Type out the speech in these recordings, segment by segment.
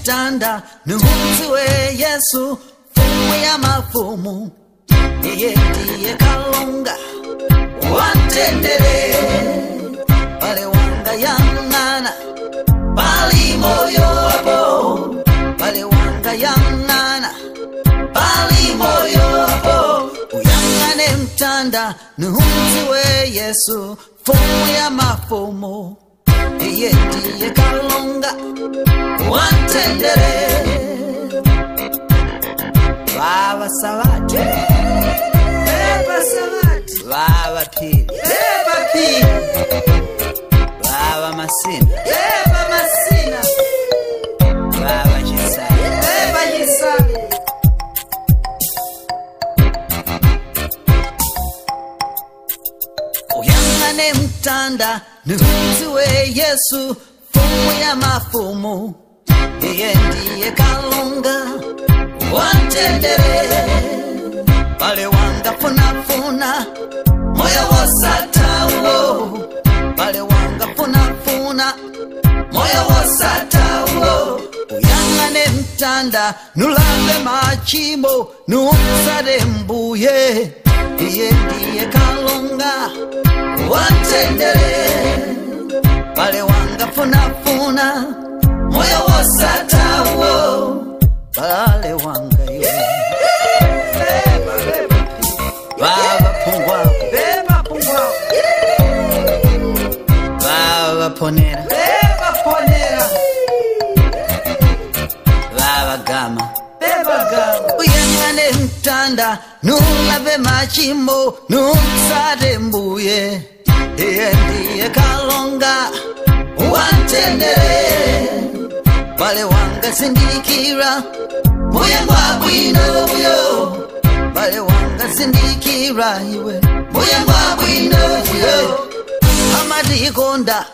mtanda nuhuziwe Yesu mfumu ya mafumu, iye ndiye kalonga wantendere pale wanga yang'ana pali moyo wapo, pale wanga yang'ana pali moyo wapo. Uyang'ane mtanda nuhuziwe Yesu mfumu ya mafumu, iye ndiye kalonga wantendere. Baba Salati, Baba Salati, Baba Pili, Baba Pili, Baba Masina, Baba Masina, Baba Chisale, Baba Chisale. Uyang'ane mtanda nuhuziwe Yesu mfumu ya mafumu, iye ndiye kalonga wantendere pale wanga funa funa moyo wosatawo, pale wanga funa funa moyo wosatawo. Uyang'ane mtanda nulabe machimo nuumsade mbuye, iye ndiye kalonga wantendere pale wanga funa funa moyo wosatawo, pale wanga yo baba pungwa, baba pungwa, baba ponera, baba ponera, baba gama, baba gama. Uyang'ane mtanda nulabe machimo numsade mbuye, iye ndiye kalonga wantendere pale wanga sindikira mbuye ngwabwino buyo, pale wanga sindikira iwe mbuye ngwabwino buyo. Amadikonda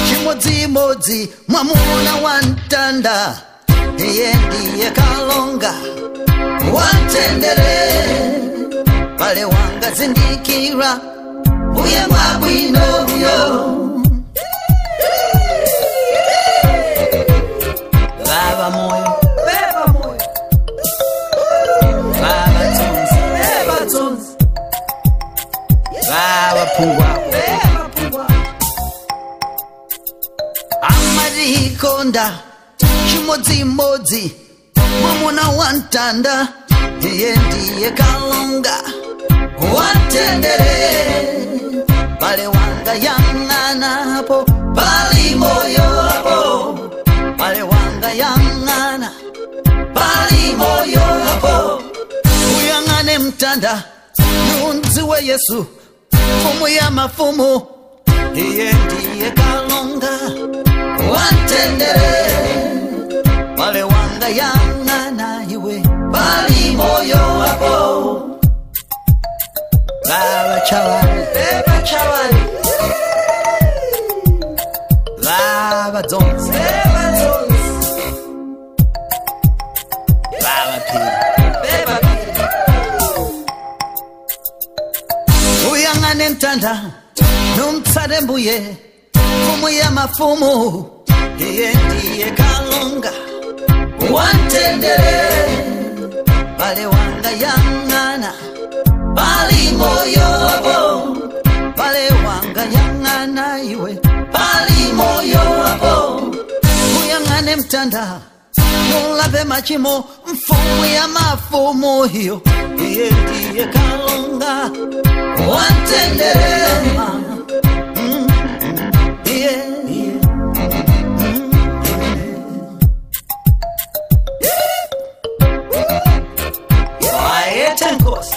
chimodzimodzi mwamuna wantanda, iye ndiye kalonga wantendere pale wanga sindikira mbuye ngwabwino buyo. Baba moyo, baba moyo, baba tonzi, baba tonzi, baba pungwa, baba pungwa. Amadikonda chimodzimodzi mwamuna wantanda, iye ndiye kalonga wantendere pale wanga yang'ana po pali moyo po, pale wanga yang'ana pali moyo po. Uyang'ane mtanda nunziwe Yesu mfumu ya mafumu, iye ndiye kalonga wantendere pale wanga yang'ana iwe pali moyo wapo. Baba Chawani, Baba Chawani, Baba Donzi, Baba Donzi, Baba Pili, Baba Pili. Uyang'ane mtanda numtsade mbuye mfumu ya mafumu, iye ndiye kalonga wantendere pale wanga yang'ana pali moyo wapo, pale wanga yang'ana iwe pali moyo wapo. Uyang'ane mtanda nulabe machimo mfumu ya mafumu hiyo, iye ndiye kalonga wantendere. Ayete nkosi.